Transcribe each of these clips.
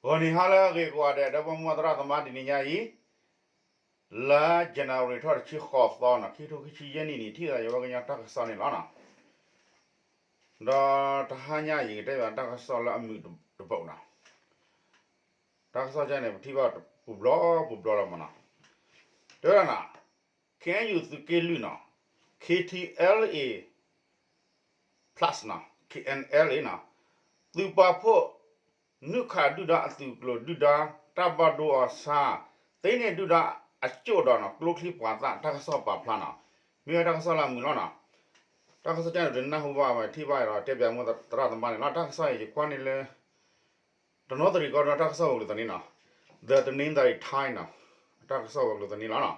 ဂီၤနံၤဟါလၢအဂ့ၤကိးဂၤဒဲး ဒီပုၢ်ဝဲၢ်သရၣ်သမါ တနံၤညါအံၤ လါ January ထီၣ်တဆံဃိးသီန့ၣ် ခံထိခံဆံယဲၢ်နံၣ်န့ၣ် ထံၣ်သးယဝဲကညီတၢ်ကစီၣ်န့ၣ်လီၤ. ဒီးတဟါညါအံၤ ကတဲဘၣ်တၢ်ကစီၣ်လၢအမုာ်တဘိးန့ၣ်, တၢ်ကစီၣ်ကန့ၣ် ပထံၣ်ဘၣ်ပူၤဘျီပူၤဘျီလီၤမးန့ၣ်, တဲဝဲဒၣ်န့ၣ် KNU သုးက့လွံၢ်န့ၣ် KTLA plus န့ၣ် KNLA န့ၣ် သုးပာ်ဖှိၣ် နုာ်ခးဒုၣ်ဒါအသုးကျိၤ ဒုၣ်ဒါတၢ်ဘၣ်ဒိအီၤဆါ, သ့န့ၢ်ဒုၣ်ဒါအစိၣ်ဒီးန့ၣ် ကျိချံမျိာ်သၣ် တၢ်ကစီၣ်ပာ်ဖျါန့ၣ်, မ့ၢ်ဝဲတၢ်ကစီၣ်လၢအမုာ်လီၤန့ၣ်, တၢ်ကစီၣ်ကန့ၣ် ပတနၢ်ဟူဘၣ်ဝဲ ထံၣ်ဘၣ်ဒီးတဲပၠးမိၢ်သရၣ်သမါန့ၣ်လီၤ. တၢ်ကစီၣ်အံၤ ယကွၢ်န့ၣ်လၢ တနီသရံၣ်ကီၢ်ဒိၣ်တၢ်ကစီၣ်ဝဲၤကျိၤသန့န့ၣ်, The Tanithi Times န့ၣ် တၢ်ကစီၣ်ဝဲၤကျိၤသန့လီၤန့ၣ်,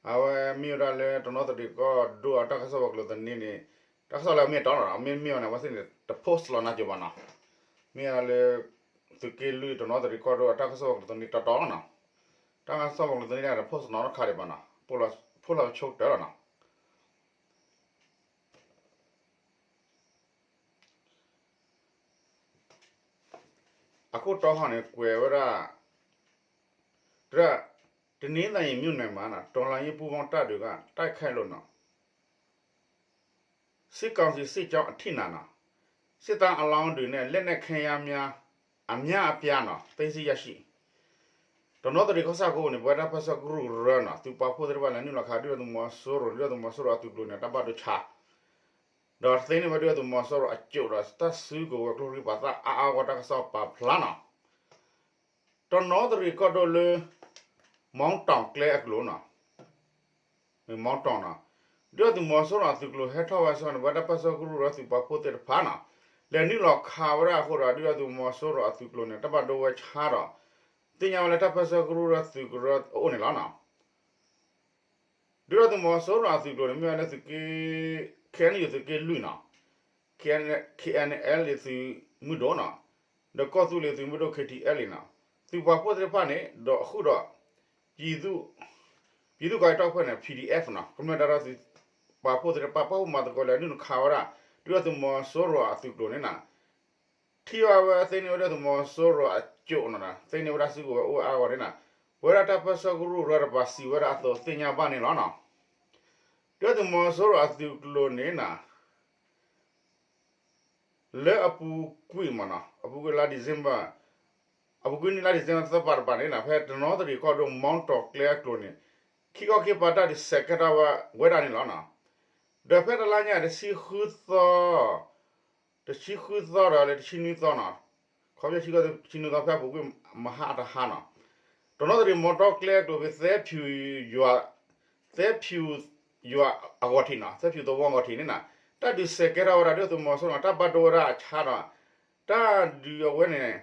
အဝဲမ့ၢ်ဝဲဒၣ်လၢတနီသရံၣ်ကီၢ်ဒိၣ်အတၢ်ကစီၣ်ဝဲၤကျိၤသန့န့ၣ်, တၢ်ကစီၣ်လၢအမ့ၢ်အတီန့ၣ် မ့မ့ၢ်အီၤန့ၣ် အဝဲသ့ၣ်န့ၣ် တ post လီၤနါစိၤဘၣ်န့ၣ်, မ့ၢ်ဝဲဒၣ်လၢ သုးက့လွံၢ်တနီသရံၣ်ကီၢ်ဒိၣ်အတၢ်ကစီၣ်ဝဲၤကျိၤသန့တီတီလီၤန့ၣ်, တၢ်ကစီၣ်ဝဲၤကျိၤသန့တဖ post နီတခါဒံးဘၣ်န့ၣ်, ဖိလီၤဆိကတၢၢ်လီၤန့ၣ် အခိၣ်တီဃီန့ၣ် ကွဲးဝဲဒၣ်, တရၣ်, တနင်္သာရီမြို့နယ်မှာ တော်လှန်ရေးပူးပေါင်းတပ်တွေက တိုက်ခိုက်လို့ စစ်ကောင်စီစစ်ကြောင်းအထိနား စစ်သားအလောင်းတွေနဲ့ လက်နက်ခဲယမ်းများ အများအပြား သိမ်းဆည်းရရှိ တနီသရံၣ်ကီၢ်ဆၣ်ကိးပူၤန့ၣ် ပဝဲဒၣ်တၢ်ပၢဆှၢကရူၢ်ကရၢန့ၣ် သုးပာ်ဖှိၣ်သ့ၣ်တဖၣ်လဲၤနုာ်လီၤခး ဒုၣ်ဒါသုးမီၤစိရိၤ ဒုၣ်ဒါသုးမီၤစိရိၤအသုးကျိၤန့ၣ် တၢ်ဘၣ်ဒိဆါ ဒီးသ့န့ၢ်ဝဲဒုၣ်ဒါသုးမီၤစိရိၤအစိၣ်ဒီး တၢ်စုကဝဲၤကျိချံမျိာ်သၣ်အါအါဂီၢ်ဂီၢ် တၢ်ကစီၣ်ပာ်ဖျါန့ၣ်, တနီသရံၣ်ကီၢ်ဒိၣ်လၢ မီတီၣ်ကျဲအကျိၤန့ၣ်, မီတီၣ်န့ၣ်, ဒုၣ်ဒါသုးမီၤစိရိၤအသုးကျိၤဟဲထီၣ်ဝဲအဆၢန့ၣ် ပဝဲဒၣ်တၢ်ပၢဆှၢကရူၢ်ကရၢသုးပာ်ဖှိၣ်သ့ၣ်တဖၣ်န့ၣ် လဲၤနုာ်လီၤခးဝဲဒၣ်အဃိဒီး ဒုၣ်ဒါသုးမီၤစိရိၤအသုးကျိၤန့ၣ် တၢ်ဘၣ်ဒိဝဲဆါဒီး သ့ၣ်ညါဝဲလၢတၢ်ပၢဆှၢကရူၢ်ကရၢသုးကရၢအအိၣ်န့ၣ်လီၤန့ၣ်. ဒုၣ်ဒါသုးမီၤစိရိၤအသုးကျိၤန့ၣ် မ့ၢ်ဝဲလၢသုးက့, KNU သုးက့လွံၢ်န့ၣ်, KNLA သုးမုၢ်ဒိၣ်န့ၣ်, ဒီးကီၢ်သူလ့ၤသုးမုၢ်ဒိၣ် KTLA န့ၣ်, သုးပာ်ဖှိၣ်သ့ၣ်တဖၣ်န့ၣ် ဒီးဃုာ်ဒီး ပြည်သူ့, ပြည်သူ့ကာကွယ်ရေးတပ်ဖွဲ့န့ၣ် PDF န့ၣ် ကမျၢၢ်တၢ်ဒီသဒၢသုးပာ်ဖှိၣ်သ့ၣ်တဖၣ် ပာ်ဖှိၣ်မၤသကိးလဲၤနုာ်လီၤခးဝဲဒၣ် ဒုၣ်ဒါသုးမီၤစိရိၤအသုးကျိၤန့ၣ်န့ၣ် ထံၣ်ဘၣ်ဝဲသ့န့ၢ်ဝဲဒၣ်သုးမီၤစိရိၤအစိၣ်န့ၣ်ဒီး သ့န့ၢ်ဝဲဒၣ်စုကဝဲၤအိၣ်အါဂီၢ်န့ၣ်န့ၣ်, ပဝဲဒၣ်တၢ်ပၢဆှၢကရူၢ်ကရၢတပၤစံးဝဲဒၣ်အသိးသ့ၣ်ညါဘၣ်န့ၣ်လီၤန့ၣ်. ဒုၣ်ဒါသုးမီၤစိရိၤအသုးကျိၤန့ၣ်န့ၣ် လၢအပူၤကွံာ်မးန့ၣ် အပူၤကွံာ်လါ December, အပူၤကွံာ်နံၣ်လါ December သၢပၤတပၤန့ၣ်န့ၣ် ဖဲတနီသရံၣ်ကီၢ်ဒိၣ် မီတီၣ်ကျဲအကျိၤန့ၣ် ခံခီခံပၤတၢ်ဒုးစဲးကဲထီၣ်ဝဲဒၣ်န့ၣ်လီၤန့ၣ်. ဒီးဖဲတလါညါတဆံဃုသီ တဆံဃုသီဒီးလၢတဆံနွံသီန့ၣ်, ခီဖျိဆံဃုသီတဆံနွံသီဖဲအပူၤကွံာ်မဟါတဟါန့ၣ်, တနီသရံၣ်မီတီၣ်ကျဲအကျိၤဖဲသဲဖၠူၣ်ယွၤ, သဲဖၠူၣ်ယွၤအဂီၢ်ထံးန့ၣ်, သဲဖၠူၣ်သဝီအဂီၢ်ထံးန့ၣ်န့ၣ်, တၢ်ဒုးစဲးကဲထီၣ်ဝဲဒၣ်ဒုၣ်ဒါသုးမီၤစိရိၤန့ၣ် တၢ်ဘၣ်ဒိဝဲဒၣ်အဆါဒီး တၢ်ဒုးအဝဲန့ၣ်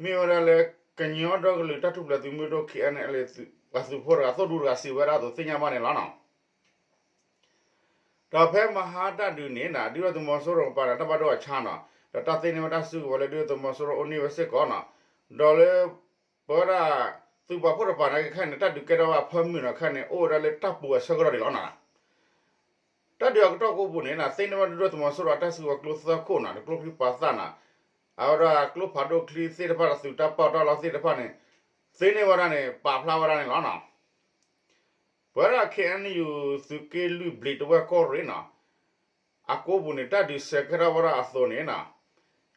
မ့ၢ်ဝဲဒၣ်လၢ ကညီဒီကလုာ်တၢ်ထူၣ်ဖျဲးသုးမုၢ်ဒိၣ် KNLA သုးဖိတဂၤ သိၣ်ဒူတဂၤစံးဝဲဒၣ်အသိးသ့ၣ်ညါဘၣ်န့ၣ်လီၤန့ၣ်. ဒီးဖဲမဟါတၢ်ဒုးန့ၣ်န့ၣ် ဒုၣ်ဒါသုးမီၤစိရိၤကပၤန့ၣ် တၢ်ဘၣ်ဒိအဆါန့ၣ်, ဒီးတၢ်သ့န့ၢ်ဝဲတၢ်စုကဝဲၤလၢဒုၣ်ဒါသုးမီၤစိရိၤအိၣ်န့ၢ်ဝဲစ့ၢ်ကီးန့ၣ်, ဒီးလၢ ပဝဲဒၣ် သုးပာ်ဖှိၣ်တပၤန့ၣ်ခဲအံၤန့ၣ် တၢ်ဒုးကဲထီၣ်ဝဲအဖၢမုၢ်န့ၣ် ခဲအံၤန့ၣ် အိၣ်ဝဲဒၣ်လၢတၢ်ပူၤအဆၢကတီၢ်ဒံးလီၤန့ၣ်. တၢ်ဒုးအကတီၢ်ကိးပူၤန့ၣ် သ့န့ၢ်ဝဲဒၣ်ဒုၣ်ဒါသုးမီၤစိရိၤအတၢ်စုကဝဲၤကျိသၢခိၣ်န့ၣ် ကျိချံမျိာ်သၣ်န့ၣ်, အဝဲဒၣ်ကျိဖးဒိၣ်ချံသ့ၣ်တဖၣ်ဒီးသုးတၢ်ပီးတၢ်လီသ့ၣ်တဖၣ်န့ၣ် သ့န့ၢ်ဝဲဒၣ်န့ၣ် ပာ်ဖျါဝဲဒၣ်န့ၣ်လီၤန့ၣ်. ပဝဲဒၣ် KNU သုးက့လွံၢ်ဘျံးတဝဲၢ်ကီၢ်ရ့ၣ်န့ၣ် အကိးပူၤန့ၣ် တၢ်ဒုးစဲးကဲထီၣ်ဝဲဒၣ်အသိးန့ၣ်န့ၣ်,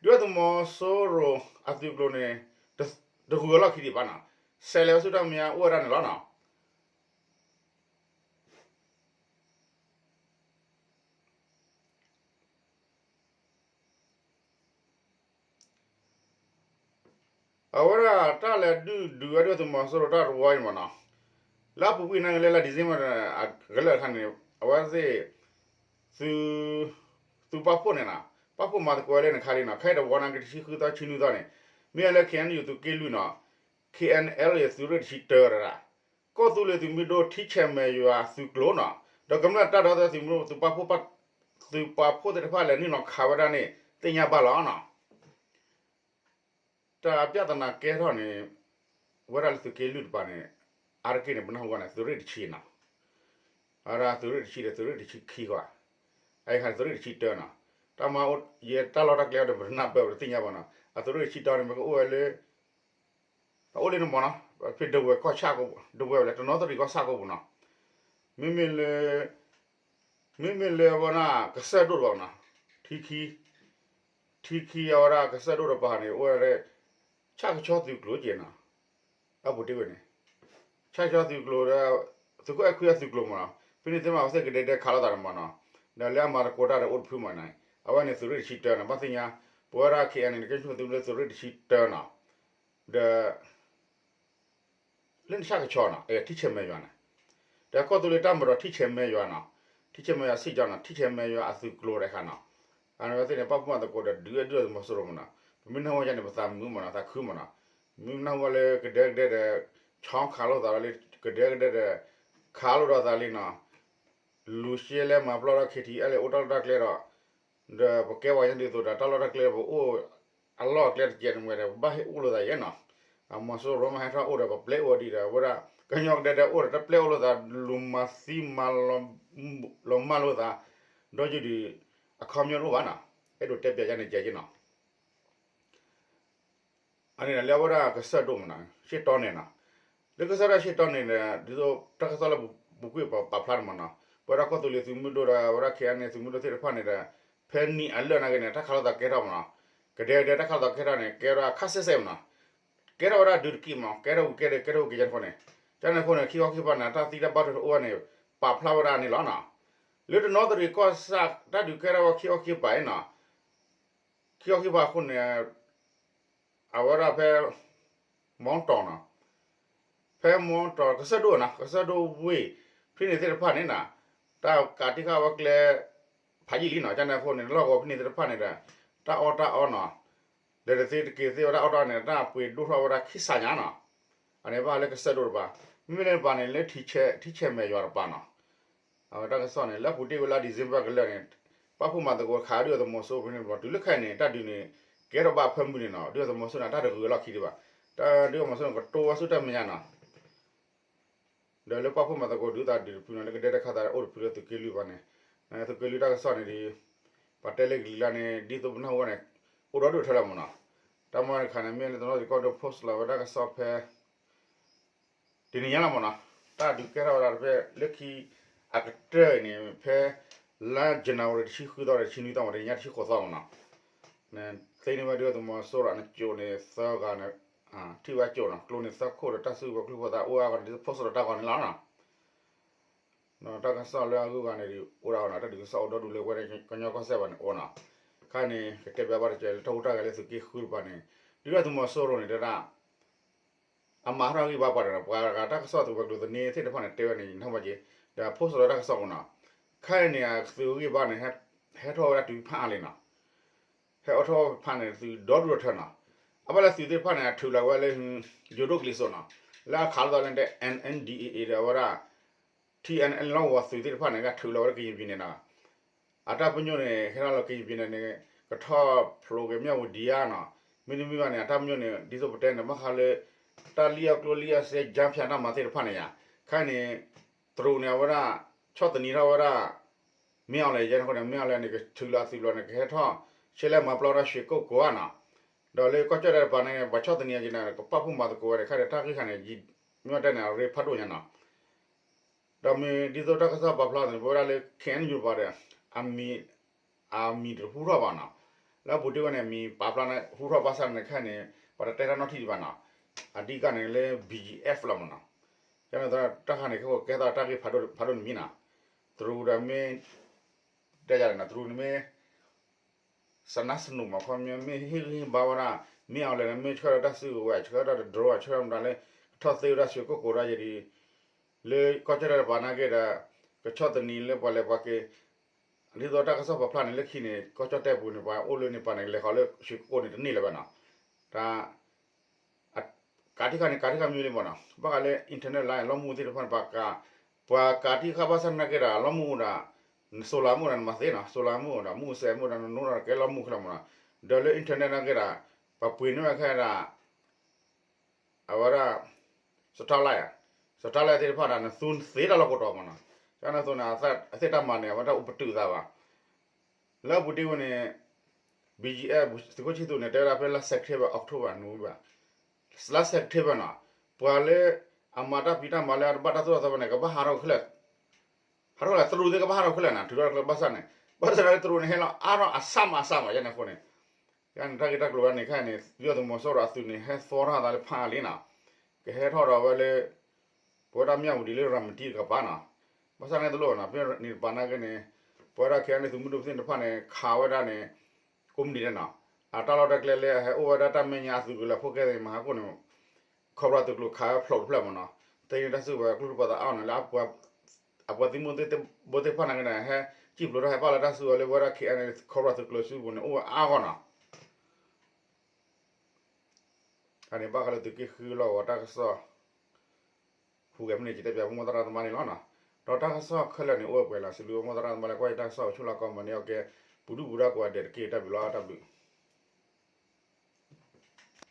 ဒုၣ်ဒါသုးမီၤစိရိၤအသုးကျိၤန့ၣ် တဂုၤအလီၢ်ခံဒံးဘၣ်န့ၣ်, စဲးလဲၤဝဲဆူတၢ်မဲာ်ညါအိၣ်ဝဲဒၣ်န့ၣ်လီၤန့ၣ်. အဝဲဒၣ်တၢ်လဲၤဒုးဒုးဝဲဒၣ်သုးမီၤစိရိၤတၢ်တဝီအံၤမးန့ၣ်, လၢအပူၤကွံာ်န့ၣ်လၢလါ December အကလၢာ်အခါန့ၣ် အဝဲသ့ၣ် သုးပာ်ဖှိၣ်န့ၣ်န့ၣ် ပာ်ဖှိၣ်မၤသကိးဝဲလၢန့ၣ်ခါလံန့ၣ်, ခဲအံၤတဝီန့ၣ်က့ၤတဆံဃုသီ တဆံနွံသီန့ၣ် မ့ၢ်ဝဲလၢ KNU သုးက့လွံၢ်န့ၣ်, KNLA သုးရ့ၣ်တဆံတၢတဒၣ်, ကီၢ်သူလ့ၤသုးမုၢ်ဒိၣ် ထံဆဲးမဲာ်ယွၤသုးကျိၤန့ၣ်, ဒီးကမျၢၢ်တၢ်ဒီသဒၢသုးမုၢ်ဒိၣ် သုးပာ်ဖှိၣ် သုးပာ်ဖှိၣ်သ့ၣ်တဖၣ်လဲၤနုာ်လီၤခးဝဲဒၣ်န့ၣ် သ့ၣ်ညါဘၣ်လီၤန့ၣ်. တၢ်ပြဿနာကဲထီၣ်န့ၣ် ဝဲဒၣ်လၢသုးက့လွံၢ်တပၤန့ၣ် အါတက့ၢ်န့ၣ် ပနၢ်ဟူဘၣ်န့ၣ် သုးရ့ၣ်တဆံန့ၣ်, အဝဲဒၣ်သုးရ့ၣ်တဆံဒီး သုးရ့ၣ်တဆံခံဃီ, အအံၤခါန့ၣ် သုးရ့ၣ်တဆံတၢန့ၣ်, တၢ်မၤအိၣ်ယဲတၢ်လီၢ်တၢ်ကျဲဒီး ပတနၢ်ပၢၢ် ပတသ့ၣ်ညါဘၣ်န့ၣ်, အသုးရ့ၣ်တဆံတၢန့ၣ် မ့ၢ်ကအိၣ်ဝဲလၢ အိၣ်လၢနမီၤနီၤ, ဖဲဒဝဲၢ်ကီၢ်ဆၣ်ကိးပူၤ, ဒဝဲၢ်ဝဲလၢတနီသရံၣ်ကီၢ်ဆၣ်ကိးပူၤနီၤ, မ့မ့ၢ်လၢ မ့မ့ၢ်လၢအဝဲဒၣ်ကစၢၢ်ဒိၣ်တဘၣ်နီၤ, ထံခံ, ထံခံအဝဲဒၣ်ကစၢၢ်ဒိၣ်တပၤန့ၣ် အိၣ်ဝဲဒၣ် ဆၣ်ကဆီသုးကျိၤက့နီၤ, အပူၤတ့ၢ်ဝဲန့ၣ် ဆၣ်ကဆီသုးကျိၤဒီး သုးခိၣ်အဲၣ်ခွံအသုးကျိၤမးနီၤ, ဖဲန့ၣ်သ့ၣ်မး အဝဲသ့ၣ်ကဒဲဒဲခးလိာ်သးန့ၣ်မးနီၤ, ဒီးလၢအမၤသကိးတၢ်ဒီးအိၣ်တဖုမးန့ၣ်, အဝဲန့ၣ်သုးရ့ၣ်တဆံတၢနီၤ, ဘၣ်သ့ၣ်ညါ ပဝဲဒၣ် ခ့ၣ်အဲၣ်အဲၣ်န့ၣ် ကဲသုးရ့ၣ်တဆံတၢနီၤ, ဒီး လၢနဆၣ်ကဆီနီၤ ထံဆဲးမဲာ်ယွၤန့ၣ်, ဒီးကီၢ်သူလ့ၤတၢ်မၤဒီးထံဆဲးမဲာ်ယွၤနီၤ, ထံဆဲးမဲာ်ယွၤစ့ၢ်ကီးနီၤ, ထံဆဲးမဲာ်ယွၤအသုးကျိၤတခါနီၤ, အဝဲသ့ၣ်န့ၣ် ပာ်ဖှိၣ်မၤသကိးဒီးဒုးဒုးသုးမီၤစိရိၤမးနီၤ, ပမ့ၢ်နၢ်ဟူဝဲန့ၣ် ပသးမုာ်မးနီၤ, သးခုမးနီၤ, မ့ၢ်နၢ်ဟူဝဲလၢကဒဲကဒဲဒီး ဆီခးလိာ်သးလီၤလၢ ကဒဲကဒဲဒီး ခးလိာ်ဒီးသးလံနီၤ, လူၤရှဲလဲမၤပျီထီၣ် ခ့ထံအဲၣ်လၢအိၣ်တၢ်လီၢ်တၢ်ကျဲဒီး ဒီးပကဲပှၤကညီဒ်သိးဒီး တၢ်လီၢ်တၢ်ကျဲပအိၣ်အလီၢ်အကျဲတကဲန့ၣ်ဝဲဒီး ပဘၣ်ဟ့ၣ်အိၣ်လိာ်သးယဲနီၤ, အမီၤစိရိၤမ့ၢ်ဟဲထီၣ်အိၣ်ဒီး ပပျဲအိၣ်ဒံးဒီး အဝဲဒၣ် ကညီကဒဲဒဲအိၣ်ဒီး တပျဲအိၣ်လိာ်သး လူၤမၤသံမၤလီၤမၢ်လိာ်သး ဒီးယုၢ်ဒံး အခီပညီတအိၣ်ဘၣ်နီၤ, အဲၣ်ဒိးတဲပျးယါန့ၣ်ကဲက့နီၤ အန့ၣ်လၢအဝဲဒၣ်ကစၢၢ်ဒိၣ်မးနီၤ ရှ့ၣ်တီန့ၣ်နီၤ, လၢကစၢၢ်ဒိၣ်ရှ့ၣ်တီန့ၣ်ဒီး ဒ်သိးတၢ်ကစီၣ်လၢပူၤကွံာ်ပာ်ဖျါန့ၣ်မးနီၤ, ပဝဲဒၣ်ကီၢ်သူလ့ၤသုးမုၢ်ဒိၣ်ဒီး အဝဲဒၣ် ခ့ၣ်အဲၣ်အဲၣ်သုးမုၢ်ဒိၣ်သ့ၣ်တဖၣ်န့ၣ်ဒီး ဖဲနံၣ်အလၢာ်နာ်က့န့ၣ် တၢ်ခးလိာ်သးကဲထီၣ်မးနီၤ, ကဒဲကဒဲတၢ်ခးလိာ်သးကဲထီၣ်န့ၣ် ကဲထီၣ်ခါဆဲးဆဲးမးနီၤ, ကဲထီၣ်ဝဲဒၣ်ဒုးတက့ၢ်မးနီၤ, ကဲထီၣ်ဝံၤကဲဒီး ကဲထီၣ်ဝံၤကဲန့ၣ်အဃိန့ၣ်, ကန့ၣ်အဃိန့ၣ် ခံခီခံကပၤန့ၣ် တၢ်သံတၢ်ဘၣ်ထွဲတအိၣ်ဘၣ်န့ၣ် ပာ်ဖျါဝဲဒၣ်န့ၣ်လီၤနီၤ, လၢတနီသရံၣ်ကီၢ်ဆၣ် တၢ်ဒုးကဲထီၣ်ဝဲခံခီခံကပၤအံၤနီၤ, ခံခီခံကပၤအဃိန့ၣ် အဝဲဒၣ်ဖဲ မီတီၤနီၤ, ဖဲမီတီၤ ကစၢၢ်ဒိၣ်နီၤ ကစၢၢ်ဒိၣ်ဝ့ၢ် ဖဲန့ၣ်သ့ၣ်တဖၣ်န့ၣ်နီၤ, တၢ်ကးတံာ်ဃာ်ဝဲကျဲ ဖးယံာ်လံနီၤ, ကန့ၣ်အဃိန့ၣ် လီၢ်ကဝီၤဖဲန့ၣ်သ့ၣ်တဖၣ်န့ၣ်ဒီး တၢ်အီၣ်တၢ်အီနီၤ, ဒီးတသ့တက့ၤသ့ၣ်ဝဲဒၣ်အီၣ်တၢ်အီန့ၣ် တၢ်ပှ့ၤဒိၣ်ထီၣ်ဝဲဒၣ်ခံစးညါနီၤ, အန့ၣ်ဘၣ်လၢကစၢၢ်ဒိၣ်တပၤ, မ့မ့ၢ်လၢတပၤန့ၣ် လၢထံဆဲးမဲာ်ယွၤတပၤနီၤ အဝဲတၢ်ကစီၣ်န့ၣ် လၢအပူၤတ့ၢ်ဝဲလါ December ကလၢာ်န့ၣ် ပာ်ဖှိၣ်မၤသကိးခးဒုၣ်အသုးမီၤစိရိၤဖဲန့ၣ်တဘျီ တုၤလၢခဲအံၤန့ၣ် တၢ်ဒုးန့ၣ် ကဲထီၣ်ဘၣ်ဖၢမုၢ်န့ၣ်နီၤ, ဒုၣ်အသုးမီၤစိရိၤန့ၣ် တၢ်တဂုၤအလီၢ်ခံဒံးဘၣ်, တၢ်ဒုၣ်အသုးမီၤစိရိၤန့ၣ် ကတိၤဝဲဆူတၢ်မဲာ်ညါနီၤ, ဒီးလၢပာ်ဖှိၣ်မၤသကိးဒုးသးဒုးတဖုန့ၣ် လၢကဒဲတခါသးအိၣ်တဖုလၢသုးက့လွံၢ်ဘၣ်န့ၣ်, သုးက့လွံၢ်တၢ်ကစီၣ်န့ၣ်ဒီး ပှၤတဲလၢကလံၤလါန့ၣ် ဒ်သိးပနၢ်ဟူဝဲန့ၣ် အိၣ်ဒီဒူၣ်ထဲလီၤမးနီၤ, တၢ်မၤတခါန့ၣ် မ့ၢ်လၢတနီသရံၣ်ကီၢ်ဒိၣ် post လီၤဝဲတၢ်ကစီၣ်ဖဲ တနံၤညါလီၤမးနီၤ, တၢ်ဒုးကဲထီၣ်ဝဲဒၣ်ဖဲလၢခံ အကတၢၢ်အံၤန့ၣ် ဖဲ လါ January တဆံဃုသီဒီး တဆံနွံသီမး တနံၤညါတဆံဃိးသီမးနီၤ, သ့န့ၢ်ဝဲဒုၣ်အသုးမီၤစိရိၤအနကၠိၣ်န့ၣ်သၢဂၤန့ၣ်, ထံၣ်ဝဲကၠိၣ်နီၤ, ကျိန့ၣ်သၢခိၣ်ဒီးတၢ်စုကဝဲၤကျိဖိသၣ်အိၣ်အါဂၤန့ၣ် ဒ်သိး post ဒီးတၢ်ဂီၤန့ၣ်လီၤနီၤ, တၢ်ကစီၣ်လၢအဂုၤအဂၤန့ၣ်ဒီး အိၣ်ဒၣ်အီၤနီၤ, တၢ်ဒုးကစီၣ်အိၣ်ဒီဒူၣ်လၢဝဲဒၣ်ကညီကီၢ်စဲၣ်ဘၣ်န့ၣ်အိၣ်နီၤ, ခဲအံၤန့ၣ် ကတဲဘၣ်ဘၣ်တကဲလၢတၢ်ဟူးတၢ်ဂဲၤလၢသုးက့ဃုတပၤန့ၣ်, ဒုၣ်ဒါသုးမီၤစိရိၤန့ၣ်တဲဒၣ် အမၤထီၣ်ဂံၢ်ဘါပှၤဒီး ပှၤဂၤတၢ်ကစီၣ်သုးဝဲၤကျိၤသန့သ့ၣ်တဖၣ်န့ၣ် တဲဝဲန့ၣ် ယနၢ်ဟူဘၣ်က့ၤ, ဒီး post လီၤတၢ်ကစီၣ်မးနီၤ, ခဲအံၤန့ၣ် အသုးဂံၢ်ဘါန့ၣ် ဟဲထီၣ်ဝဲဒၣ်တုၤဖးအါလံနီၤ, ဟဲအိၣ်ထီၣ်ဖးန့ၣ် သုးဒီဒူၣ်ဒီထၢနီၤ, အဘၣ်လၢသုးသ့ၣ်တဖၣ်န့ၣ် အထုးလီၤဝဲလၢ ယိၤဒိၣ်ကလံၤစိးနီၤ, လၢအခးလိာ်သးလၢ NNDAA ဒီးအဝဲဒၣ် TNLA လီၢ်ကဝီၤသုးသ့ၣ်တဖၣ်န့ၣ် ကထုးလီၤဝဲလၢကယံာ်ပံၤန့ၣ်နီၤ, အတၢ်ပညိၣ်န့ၣ် ဟဲထီၣ်လၢကယံာ်ပံၤန့ၣ်န့ၣ် ကထီၣ်ဖျိးက့ၤမၠၣ်ဝတံၤဧါနီၤ, မ့တမ့ၢ်ဘၣ်န့ၣ် အတၢ်ပညိၣ်န့ၣ် ဒ်သိးပတဲန့ၣ် ဘၣ်ဃးလၢ တၢ်လံၣ်အီၣ်ကျိလံၣ်အီၣ်စ့ ကၠါဖၠးတၢ်မၤသ့ၣ်တဖၣ်န့ၣ်ယါ, ခဲအံၤန့ၣ် တရူးန့ၣ် အဝဲဒၣ် ဆီၣ်သနံးထီၣ်ဝဲဒၣ် မ့ၢ်အီၤလဲၣ် ယဲန့ၣ်အဃိန့ၣ် မ့ၢ်အီၤလဲၣ်န့ၣ် ကထုးလီၤအသုးဘျီန့ၣ် ကဟဲထီၣ် ရှဲလဲမၤပျီထီၣ် ရွှေကုက္ကို ဧါနီၤ, ဒီးလၢကီၢ်ကၠီၣ်တဲၣ်တပၤန့ၣ် ပှၤဆီၣ်သနံးအီၤက့ၤန့ၣ် ကပာ်ဖှိၣ်မၤသကိးဝဲန့ၣ် ခဲအံၤတၢ်ဂ့ၢ်ခါန့ၣ် မ့ၢ်တဲန့ၣ် အရ့ဖးဒိၣ်ညါနီၤ ဒီးမ့ၢ်ဒ်သိးတၢ်ကစီၣ်ပာ်ဖျါသန့ၣ် ပဝဲဒၣ်လၢ KNU တပၤဒီး အမံၤ အမံၤတဟူထီၣ်ဘၣ်နီၤ, လၢအပူၤတ့ၢ်ဝဲန့ၣ် မံၤပာ်ဖျါန့ၣ် ဟူထီၣ်ဘၣ်ဆၣ်န့ၣ် ခဲအံၤန့ၣ် ပှၤတတဲတၢ်နီတထံၣ်ဒံးဘၣ်နီၤ, အဓိကန့ၣ်လၢ BGF လီၤမးနီၤ, ကန့ၣ်တၢ်ခါန့ၣ် ကဲသးတၢ်ဂ့ၢ်ဖးဒိၣ်တမံၤနီၤ, တရူးဒီးမ့ၢ် တဲယၤန့ၣ်နီၤ တရူးန့ၣ်မ့ၢ် စနၢစနူးမး ခီမ့ၢ်မ့ၢ်ဟ့ၣ်ဂံၢ်ဟ့ၣ်ဘါဝဲဒၣ် မ့ၢ်အီၤလဲၣ်န့ၣ် မ့ၢ်ဆှၢဒီးတၢ်စုကဝဲၤ ဆှၢဒီးတဒြိ ဆှၢဒီးမတၤလၢ ကထီၣ်သ့ဝဲဒၣ် ရွှေကုက္ကို ဒၣ်ယဲဒ် လၢကီၢ်ကၠီၣ်တဲၣ်တပၤနာ်က့ဒီး ကဆီၣ်သနံးလၢပှၤလဲၤပှၤက့ၤ ဒ်သိးတၢ်ကစီၣ်ပာ်ဖျါန့ၣ် လၢခံန့ၣ် ကီၢ်ကၠီၣ်တဲၣ်ပူၤန့ၣ် ပှၤအိၣ်လၢန့ၣ်ပၤန့ၣ် လဲၤဃီၤလၢ ရွှေကုက္ကို န့ၣ်တန့ၢ်လၢၤဘၣ်နီၤ, တၢ် ကးတံၢ်ဃာ်န့ၣ် ကးတံၢ်ဃာ်မ့ၢ်လံမးနီၤ, ဘၣ်ဃးလၢ internet line လီမူၢ်သ့ၣ်တဖၣ်န့ၣ် ပှၤကး ပှၤကးတံၢ်ဃာ်ဘၣ်ဆၣ်နာ်က့ဒီး လီမူၢ်အိၣ်ဒီး solar မ့ၢ်အိၣ်ဒီးနမၤသ့နီၤ, solar မ့ၢ်အိၣ်ဒီး မူၢ်စဲးမ့ၢ်အိၣ်ဒီး နနိဒီးကဲလီမူၢ်ခဲလၢာ်မးနီၤ, ဒီးလၢ internet နာ်က့ဒီး ပှၤပှ့ၤန့ၢ်ဝဲခဲဒီး အဝဲဒၣ် satellite ဧါ, satellite သ့ၣ်တဖၣ်ဒီး နသူနသ့တၢ်လီၢ်ကိးတီၤမးနီၤ, ကန့ၣ်အသိးန့ၣ် အသ့ၣ်တၢ်မၤန့ၣ် အဝဲဒၣ်အိၣ်ပတုာ်သးဘၣ် လၢအပူၤတ့ၢ်ဝဲန့ၣ် BGF သုးခိၣ်ဆံသူးန့ၣ် တဲဝဲဒၣ်ဖဲလါ September October November လါ လါစဲးပထ့ဘၢၣ်နီၤ, ပှၤလၢအမၤတၢ်ဖံးတၢ်မၤလၢအတဘၣ်တၢ်သိၣ်တၢ်သီဘၣ်န့ၣ် ကဘၣ်ဟးထီၣ်ခဲလၢာ်, ဟးထီၣ်ခဲလၢာ်, တရူးသ့ၣ်ကဘၣ်ဟးထီၣ်ခဲလၢာ်နီၤ, ထုးထီၣ်တကျဲဘၣ်ဆၣ်န့ၣ်, ဘၣ်ဆၣ်န့ၣ်တရူးန့ၣ်ဟဲလီၤအါထီၣ်အစၢ်မးအစၢ်မးယဲန့ၣ်အဃိန့ၣ်, ယန့ၣ်တၢ်ဂ့ၢ်တၢ်ကျိၤဝဲန့ၣ်ခဲအံၤန့ၣ် ဒုၣ်ဒါသုးမီၤစိရိၤအသုးန့ၣ် ဟဲသီထီၣ်သးလၢဖးအါလံနီၤ, ကဟဲထီၣ်ဒီးဝဲလၢ ပဝဲဒၣ်မၠၣ်ဝတံၤလၢရၤမတံတကပၤနီၤ, ဘၣ်ဆၣ်န့ၣ်တလိၣ်နီၤ, ဖဲန့ၣ်တပၤနာ်က့န့ၣ်, ပဝဲဒၣ်ခဲအံၤန့ၣ် သုးမုၢ်ဒိၣ်သ့ၣ်တဖၣ်န့ၣ် ခးဝဲဒၣ်န့ၣ်, ကိးမုၢ်နံၤဒဲးနီၤ, အတၢ်လီၢ်တၢ်ကျဲလၢအဟဲအိၣ်ဝဲဒၣ်တၢ်မဲာ်ညါအသုးကလၢၤဖိကဲသ့ၣ် မၤဟးကိၣ်န့ၣ် ခီဖျိသုးကျိၤခးဝဲဖျိးတဖျၢၣ်မးနီၤ, တၢ်န့ၣ်တၢ်စုကဝဲၤကျိချံပှၤသးအါန့ၣ်လၢ အပှၤသုးမုၢ်သ့ၣ်တဘိသ့ၣ်တဖၣ်နာ်က့န့ၣ် ဟဲစံၣ်ဖျိးထီၣ်ဟဲပာ်လီၤတၢ်စုကဝဲၤလၢပဝဲဒၣ်ခဲအံၤန့ၣ် ခီဖျိသုးကျိၤစုပူၤန့ၣ် အိၣ်ဝဲအါဂီၢ်နီၤ. အန့ၣ်ဘၣ်ဃးလၢသုးက့ဃုလီၢ်ကဝီၤတၢ်ကစီၣ် ဟူးဂဲၤဖဲန့ၣ် ကတဲပၠးပမိၢ်သရၣ်သမါန့ၣ်လီၤနီၤ. ဒီးတၢ်ကစီၣ်ခဲလၢာ်န့ၣ် အိၣ်ဝဲပှဲၤလီၤ. စံးဘျုးမိၢ်သရၣ်သမါလၢကွၢ်ယတၢ်ကစီၣ် ဆူလၢကီၢ်မၤန့ၢ်အီၤကဲ ပူၤဒုၣ်ပူၤဒါကိးဂၤဒဲးတက့ၢ်. တၢ်ဘျုးလီၤ, တၢ်ဘျုး.